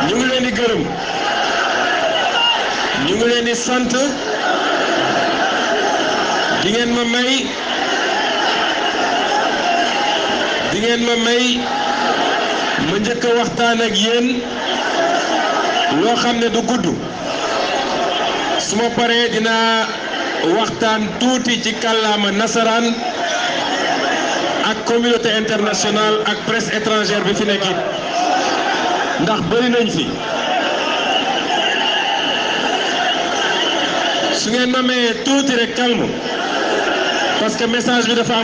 ñu ngi leen di gërëm ñu ngi leen di sant di ngeen ma may ma njëkk a waxtaan ak yéen loo xam ne du gudd su ma paree dinaa waxtaan tuuti ci kàllaama nasaraan ak communauté internationale ak presse étrangère bi fi nekk it ndax bëri nañ fi su ngeen ma mayee tuuti rek calme parce que message bi dafa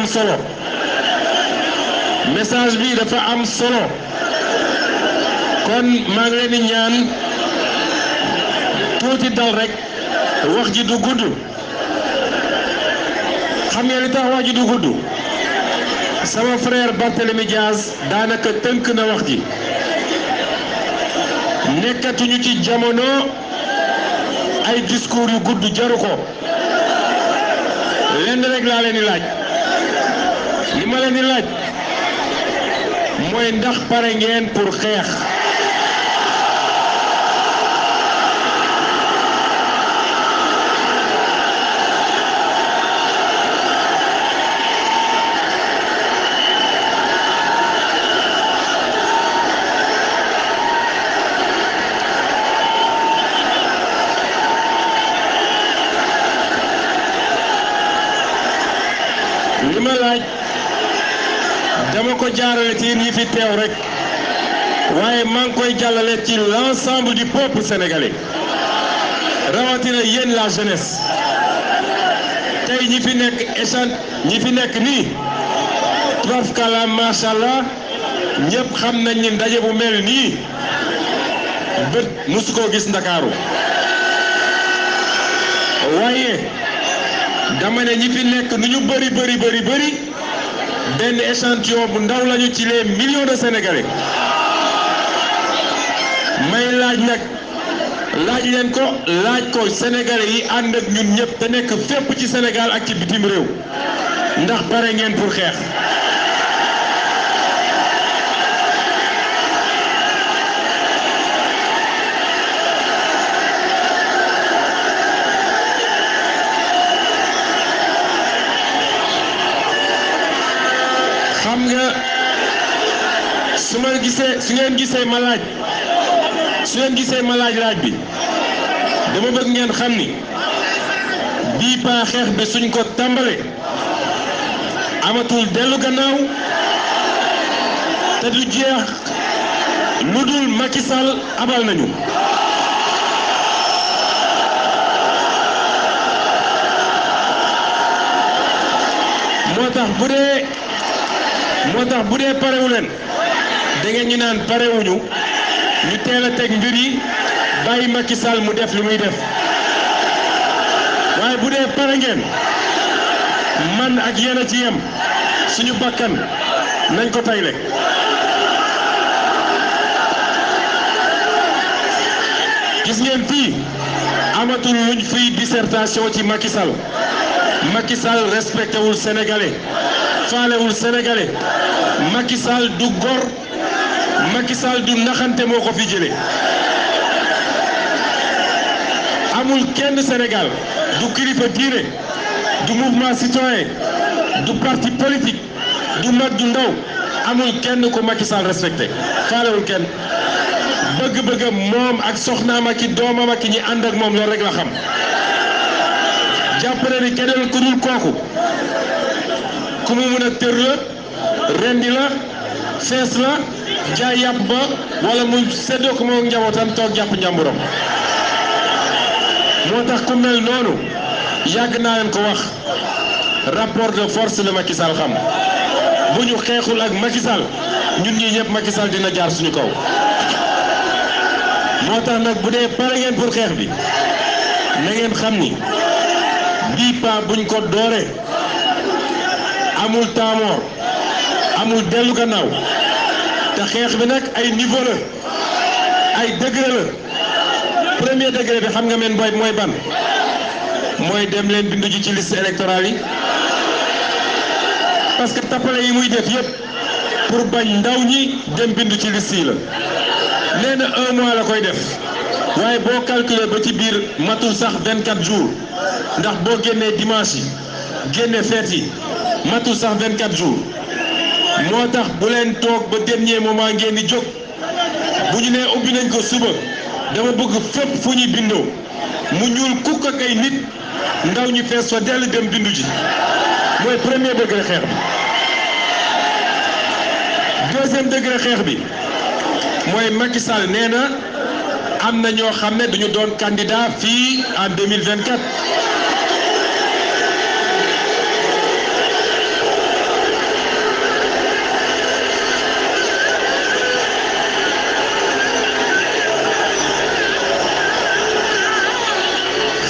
am solo kon maa ngi leen di ñaan tuuti dal rek wax ji du gudd xam ngeen li tax wax ji du gudd sama frère Barthélémy Dias daanaka tënk na wax ji nekkatuñu ci jamono ay discours yu gudd jaru ko lenn rek laa leen di laaj li ma leen di laaj mooy ndax pare ngeen pour xeex li ma laaj dama ko jaarale ci ñi fi teew rek waaye maa ngi koy jàllale ci l'ensemble du peuple sénégalais rawatina yéen la jeunesse tey ñi fi nekk nii tubarfakala macha allah ñëpp xam nañ ni ndaje bu mel nii bët musu koo gis Ndakaaru waaye dama ne ñi fi nekk nu ñu bëri benn échantillon bu ndaw lañu ci les millions de sénégalais may laaj nag laaj ko sénégalais yi ànd ak ñun ñëpp te nekk fépp ci Sénégal ak ci bitim réew ndax pare ngeen pour xeex. xam nga su ngeen gisee ma laaj bi dama bëgg ngeen xam ni bii paa xeex bi suñ ko tàmbale amatul dellu gannaaw te du jeex lu dul Macky Sall abal nañu moo tax bu dee parewu leen da ngeen ñu naan parewuñu ñu teel a teg mbir yi bàyyi Macky Sall mu def li muy def waaye bu dee pare ngeen man ak yéen a ci yem suñu bakkan nañ ko tayle gis ngeen fii amatul luñ fiy dissertation ci Macky Sall Macky Sall respecté wul sénégalais faalewul sénégalais Macky Sall du gor Macky Sall du naxante moo ko fi jëlee amul kenn Sénégal du kilifa diine du mouvement citoyen du parti politique du mag du ndaw amul kenn ko Macky Sall respecté faalewul kenn bëgg-bëggam moom ak soxnaam ak i doomam ak ñi ànd ak moom loolu rek la xam jàpp na ni keneen ku dul kooku ku mu mën a tër la rendi la fees la jaay yàpp ba wala mu séddoo ko moom njabootam toog jàpp njàmburam moo tax ku mel noonu yàgg naa leen ko wax rapport de force la Macky Sall xam bu ñu xeexul ak Macky Sall ñun ñii ñëpp Macky Sall dina jaar suñu kaw moo tax nag bu dee pare ngeen pour xeex bi na ngeen xam ni bii pa buñ ko dooree amul taamoor amul dellu gannaaw te xeex bi nag ay niveau la ay degré la premier degré bi xam nga men boy mooy ban mooy dem leen bindu ji ci liste électorale yi parce que tappale yi muy def yépp pour bañ ndaw ñi dem bindu ci liste yi la nee na 1 mois la koy def waaye boo calculer ba ci biir matul sax 24 jours ndax boo génnee dimanche yi génne fête yi matul sax 24 jours moo tax bu leen toog ba dernier moment ngeen di jóg bu ñu nee ubbi nañ ko suba dama bëgg fépp fu ñuy bindoo mu ñuul kukk ak ay nit ndaw ñi fees fa dell dem bindu ji mooy premier degré xeex bi. deuxième degré xeex bi mooy Macky Sall nee na am na ñoo xam ne duñu doon candidat fii en 2024.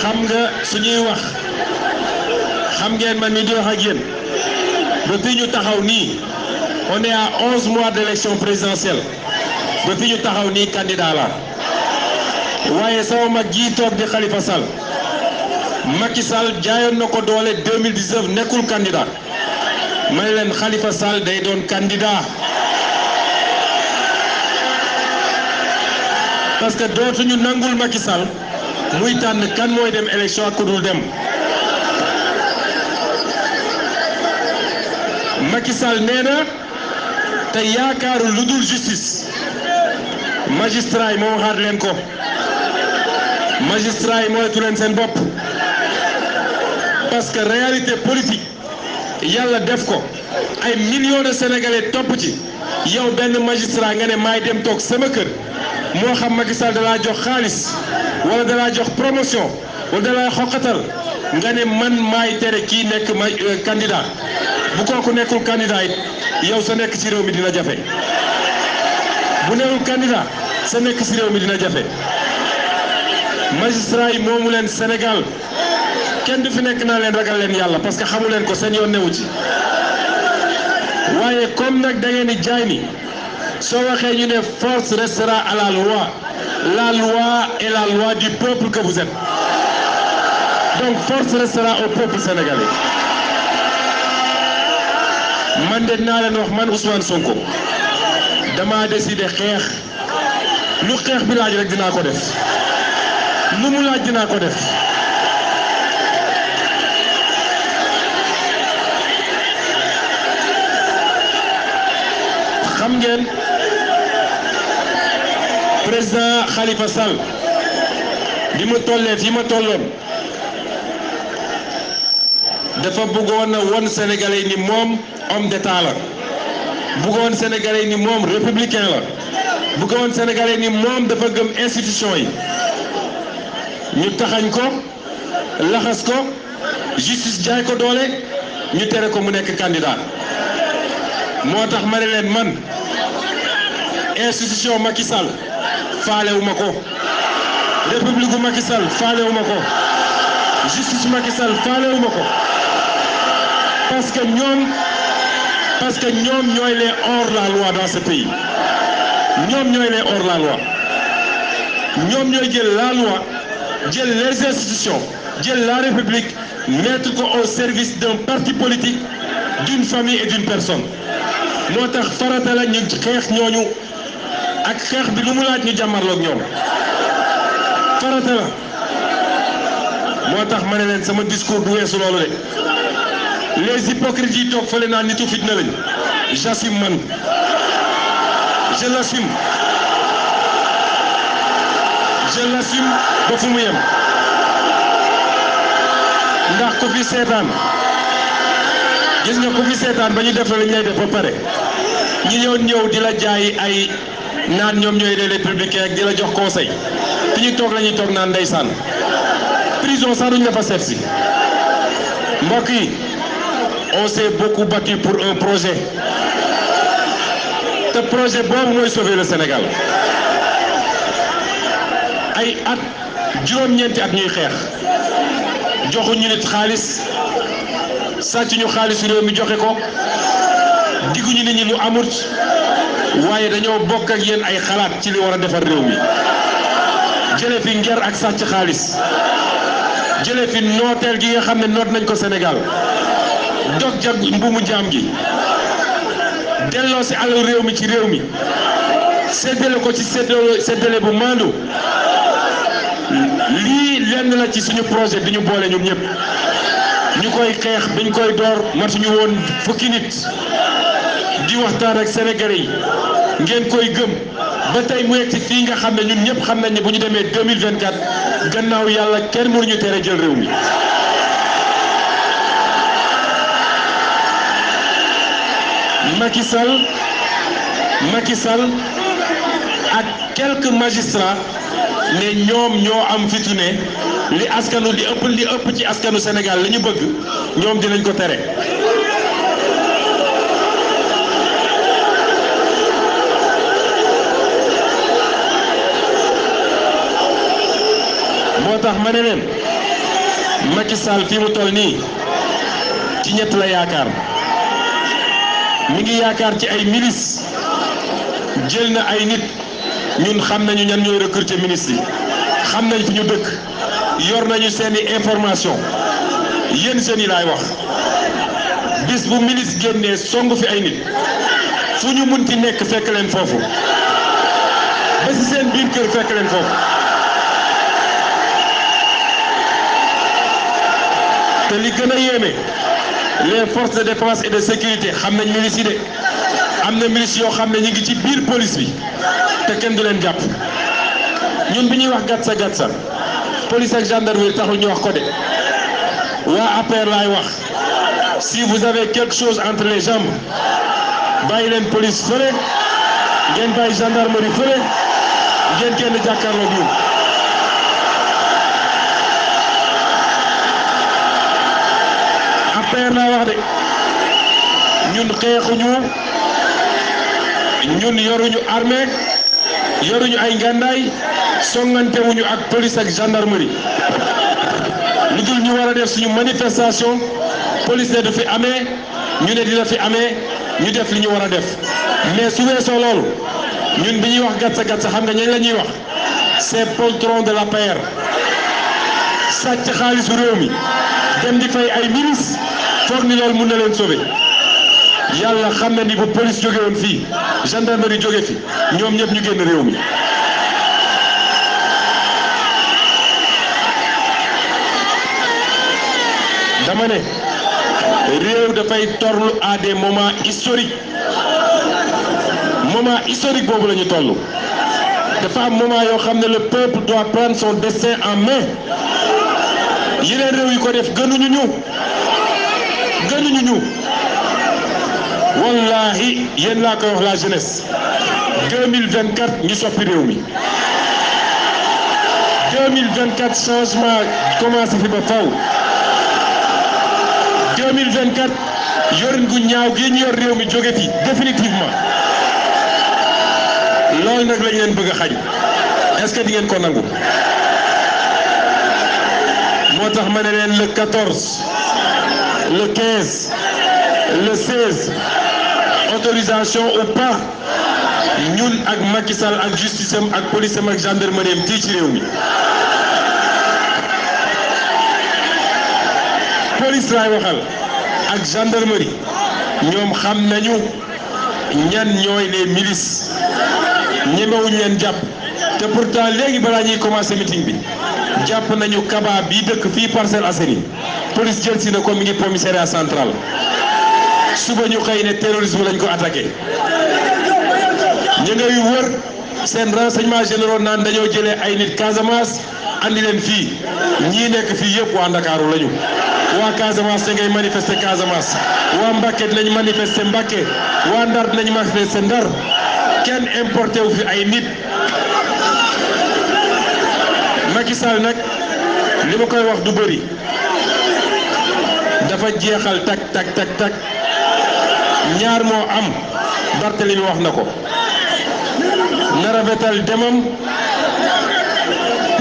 xam nga suñuy wax xam ngeen man mi di wax ak yéen ba fi ñu taxaw nii on est à 11 mois d'élection présidentielle ba fi ñu taxaw nii candidat la waaye sama mag ji toog di Khalifa Sall Macky Sall jaayoon na ko doole 2019 nekkul candidat ma ne leen Khalifa Sall day doon candidat parce que dootuñu nangul Macky Sall muy tànn kan mooy dem élection ak ku dul dem. Macky Sall nee na te yaakaaru lu dul justice magistrat yi moo waxaat leen ko magistrat yi moytu leen seen bopp parce que réalité politique yàlla def ko ay millions de sénégalais topp ci yow benn magistrat nga ne maay dem toog sama kër moo xam Macky Sall dalaa jox xaalis wala dalaa jox promotion wala dalaa xoqatal nga ne man maay tere kii nekk ma candidat bu kooku nekkul candidat it yow sa nekk ci réew mi dina jafe bu nekkul candidat sa nekk ci réew mi dina jafe magistrat yi moomu leen Sénégal kenn du fi nekk naa leen ragal leen yàlla parce que xamu leen ko seen yoon newu ci waaye comme nag da ngeen di jaay ni soo waxee ñu ne force restera à la loi est la loi du peuple que vous êtes donc force restera au peuple sénégalais. man de dinaa leen wax man Ousmane Sonko dama décidé xeex lu xeex bi laaj rek dinaa ko def lu mu laaj dinaa ko def xam ngeen président Khalifa Sall bi mu tollee fi ma tolloon dafa bëggoon a won Sénégalais ni moom homme d'état la bëggoon Sénégalais ni moom républicain la bëggoon Sénégalais ni moom dafa gëm institution yi ñu taxañ ko laxas ko justice jaay ko doole ñu tere ko mu nekk candidat moo tax ma ne leen man institution Macky Sall faalewuma ko république bu Macky Sall faalewuma ko justice Macky Sall faalewuma ko parce que ñoom ñooy les hors-la-loi dans ce pays ñoom ñooy les hors-la-loi ñoom ñooy jël la loi jël les institutions jël la république mettre ko au service d'un parti politique d'une famille et d'une personne moo tax farata la ñu xeex ñooñu ak xeex bi lu mu laaj ñu jàmmarloog ñoom farata la moo tax ma ne leen sama discours du weesu loolu de les hypocrites yi toog fële naa nitu fitna lañ j'assume man je l'assume ba fu mu yem ndax ku fi seetaan gis nga ku fi seetaan ba ñu def la lañ lay def ba pare ñi ñëw di la jaay ay naan ñoom ñooy les républicains ak di la jox conseil fi ñu toog la ñuy toog naan ndeysaan prison sax duñ la fa seet si mbokk yi on s'est beaucoup battu pour un projet te projet boobu mooy sauver le Sénégal ay at juróom-ñeenti at ñuy xeex joxuñu nit xaalis sàcc ñu xaalisu réew mi joxe ko digguñu nit ñi lu amut waaye dañoo bokk ak yéen ay xalaat ci li war a defar réew mi jële fi nger ak sàcc xaalis jële fi nooteel gi nga xam ne noot nañ ko Sénégal dog jag mbuumu jaam gi delloo si alal réew mi ci réew mi séddale ko ci séddale bu maandu lii lenn la ci suñu projet bi ñu boole ñun ñëpp ñu koy xeex biñ koy door matuñu woon fukki nit di waxtaan ak Sénégalais yi ngeen koy gëm ba tey mu yegg ci fii nga xam ne ñun ñëpp xam nañ ne bu ñu demee 2024 gannaaw yàlla kenn mënuñu tere jël réew mi. Macky Sall ak quelques magistrats ne ñoom ñoo am fitu ne li askanu li ëpp ci askanu Sénégal li ñu bëgg ñoom dinañ ko tere. moo tax ma ne leen Macky Sall fi mu toll nii ci ñett la yaakaar mi ngi yaakaar ci ay milices jël na ay nit ñun xam nañu ñan ñooy recruter ministres yi xam nañ fi ñu dëkk yor nañu seeni information yéen seen yi laay wax bis bu ministre génnee song fi ay nit fu ñu munti nekk fekk leen foofu ba ci seen biir kër fekk leen foofu. te li gën a yéeme les forces de défense et de sécurité xam nañ milices yi de am na milices yoo xam ne ñu ngi ci biir police bi te kenn du leen jàpp ñun bi ñuy wax gatsa police ak gendarmerie taxul ñu wax ko de waa APR laay wax si vous avez quelque chose entre les jambes bàyyi leen police fële ngeen bàyyi gendarmerie fële ngeen kenn jàkkaarloo ñun. APR laa wax de ñun xeexuñu ñun yoruñu armée yoruñu ay ngàndaay songantewuñu ak police ak gendarmerie lu dul ñu war a def suñu manifestation police ne du fi amee ñu ne dina fi amee ñu def li ñu war a def mais su weesoo loolu ñun bi ñuy wax gatsa xam nga ñañ la ñuy wax c'est poltron de l'APR sàcc xaalisu réew mi dem di fay ay milices foog ni loolu mun na leen sauver yàlla xam na ni bu police jóge woon fii gendarmerie jóge fi ñoom ñëpp ñu génn réew mi. dama ne réew dafay torlu à des moments historiques boobu la ñu toll dafa am moment yoo xam ne le peuple doit prendre son destin en main yeneen réew yi ko def gënuñu ñu wallahi yéen laa koy wax la jeunesse 2024 ñu soppi réew mi 2024 changement commencé fi ba faw 2024 yorin gu ñaaw gi ñu yor réew mi jóge fi définitivement loolu nag lañ leen bëgg a xañ est-ce que di ngeen ko nangu moo tax ma ne leen le 14 le 15 le 16 autorisation ou pas ñun ak Macky Sall ak justice am ak police am ak gendarmerie am fii ci réew mi police laay waxal ak gendarmerie ñoom xam nañu ñan ñooy les milices ñemewuñ leen jàpp te pourtant léegi balaa ñuy commencer meeting bi jàpp nañu Kaba bi dëkk fii Parcelles Assainies police jël si na ko mi ngi commissariat central suba ñu xëy ne terrorisme lañ ko attaqué ñu ngay wër seen renseignements généraux naan dañoo jëlee ay nit Casamance andi leen fii ñii nekk fii yëpp waa Ndakaaru lañu waa Casamance te ngay manifester Casamance waa Mbacké dinañ manifester Mbacké waa Ndar dinañ manifester Ndar kenn importé wu fi ay nit Macky Sall nag li ma koy wax du bëri dafa jeexal tak ñaar moo am Barthélemy wax na ko na rafetal demam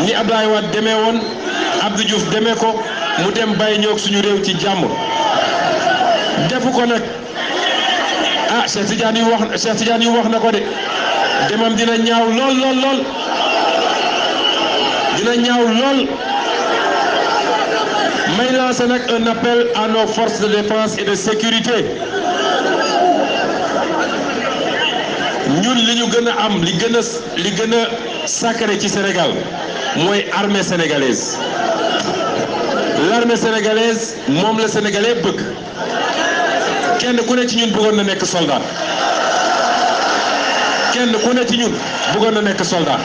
ni Abdoulaye Wade demee woon Abdou Diouf demee ko mu dem bàyyi ñoog suñu réew ci jàmm defu ko nag ah Cheikh Tidiane yu wax na ko de demam dina ñaaw lool dina ñaaw lool may lancer nag un appel à nos forces de défense et de sécurité ñun li ñu gën a am li gën a sacré ci Sénégal mooy armée sénégalaise. L'armée sénégalaise moom la sénégalais bëgg kenn ku ne ci ñun bëggoon na nekk soldat kenn ku ne ci ñun bëggoon na nekk soldat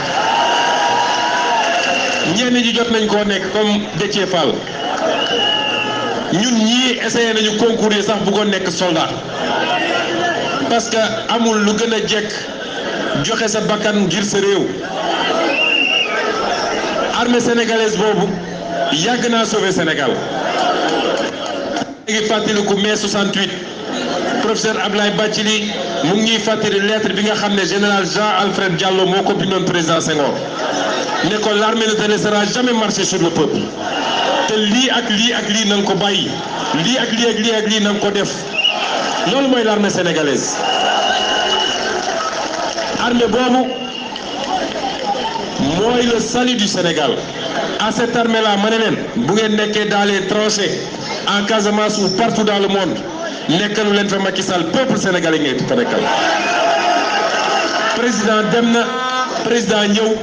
ñenn ñi jot nañ koo nekk comme Déthié Fall ñun ñii essayé nañu concours yi sax bëggoon nekk soldat parce que amul lu gën a jekk joxe sa bakkan ngir sa réew. Armée sénégalaise boobu yàgg naa sauver Sénégal. léegi fàttaliku mai 68 professeur Abdoulaye Bathily mu ngi ñuy fàttali lettre bi nga xam ne général Jean-Alfred Diallo moo ko bindoon président Senghor ne ko l'armée ne te laissera jamais marcher sur le peuple te lii ak lii ak lii na nga ko bàyyi lii ak lii ak lii ak lii na nga ko def loolu mooy l'armée sénégalaise. armée boobu mooy le salut du Sénégal. À cette armée-là ma ne leen bu ngeen nekkee dans les tranchées en Casamance ou partout dans le monde nekkalu leen fa Macky Sall peuple sénégalais ngeen fa nekkal. président dem na président ñëw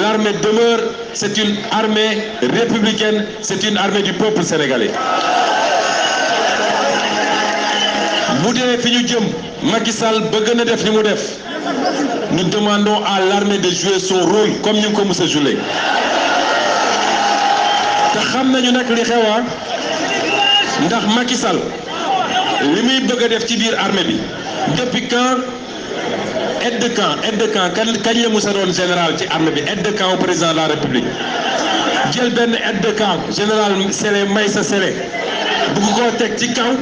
l'armée demeure, c'est une armée républicaine, c'est une armée du peuple sénégalais. bu dee fi ñu jëm Macky Sall bëgg na def li mu def nous demandons à l'armée de jouer son rôle comme ñu ko mës a jouer. te xam nañu nag li xewa ndax Macky Sall li muy bëgg a def ci biir armée bi depuis quand aide de camp kañ la musa doon général ci armée bi aide de camp au président de la république jël benn aide de camp général Sélé Maysa Sélé bugg koo teg ci kaw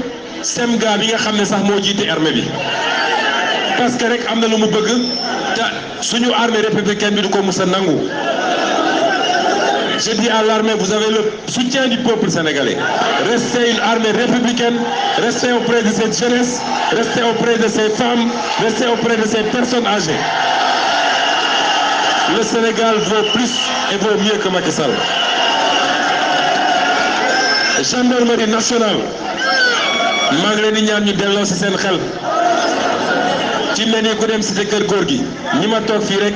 semga bi nga xam ne sax moo jiite armée bi parce que rek am na lu mu bëgg te suñu armée républicaine bi du ko musa nangu. Je dis à l'armée, vous avez le soutien du peuple sénégalais. Restez une armée républicaine, restez auprès de cette jeunesse, restez auprès de ces femmes, restez auprès de ces personnes âgées. Le Sénégal vaut plus et vaut mieux que Macky Sall. Gendarmerie nationale, maa ngi leen di ñaan ñu delloo ci seen xel ci mel ni ku dem cité Kër Gorgui ñi ma toog fii rek.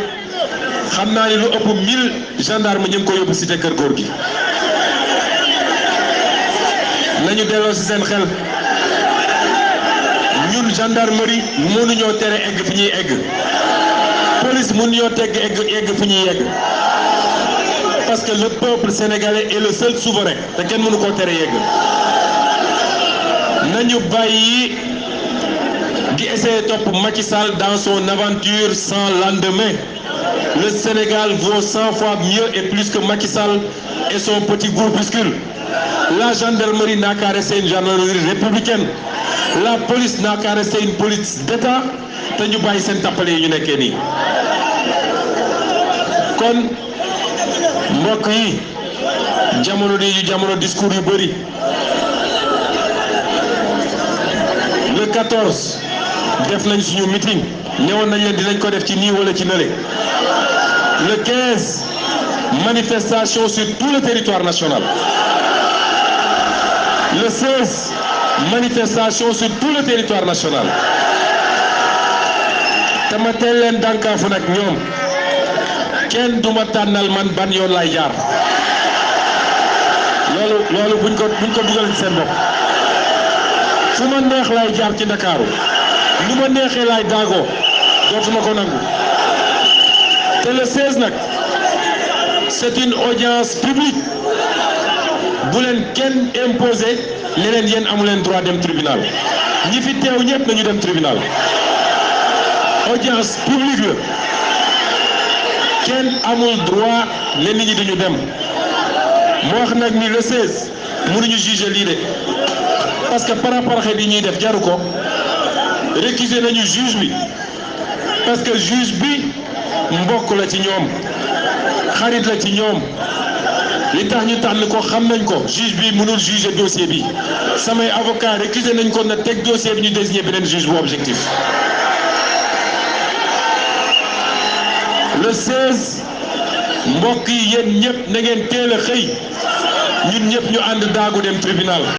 xam naa ni lu ëpp 1000 gendarmes ñu ngi ko yóbbu cité Kër Gorgui nañu delloo ci seen xel ñun gendarmerie mënuñoo tere egg fi ñuy egg police mënuñoo tegg egg fi ñuy egg parce que le peuple sénégalais est le seul souverain te kenn mënu koo tere yegg nañu bàyyi di essayer topp Macky Sall dans son aventure sans lendemain. Le Sénégal vaut 100 fois mieux et plus que Macky Sall et son petit groupuscule. La gendarmerie n'a qu'à rester une gendarmerie républicaine. La police n'a qu'à rester une police d'État. te ñu bàyyi seen tappale yi ñu nekkee nii. kon mbokk yi jamono discours yu bëri. Le 14 def nañ suñu meeting ñëwoon nañ leen dinañ ko def ci nii wala ci nële. Le 15 manifestation sur tout le territoire national. Le 16 manifestation sur tout le territoire national. te ma teel leen dànkaafu nag ñoom kenn du ma tànnal man ban yoon lay jaar loolu buñ ko dugal ci seen bopp fu ma neex lay jaar ci Ndakaaru lu ma neexee lay daagoo dootuma ko nangu te le 16 nag c'est une audience publique bu leen kenn imposé ne leen yéen amu leen droit dem tribunal ñi fi teew ñëpp nañu dem tribunal audience publique la kenn amul droit ne nit ñi dañu dem moo wax nag ni le 16 mënuñu juger lii de parce que paraparaxe bi ñuy def jaru ko récuser nañu juge bi parce que juge bi mbokk la ci ñoom xarit la ci ñoom li tax ñu tànn ko xam nañ ko juge bi mënul juger dossier bi samay avocat récuser nañ ko na teg dossier bi ñu désigner beneen juge bu objectif. Le 16 mbokk yi yéen ñëpp na ngeen teel a xëy ñun ñëpp ñu ànd daagu dem tribunal.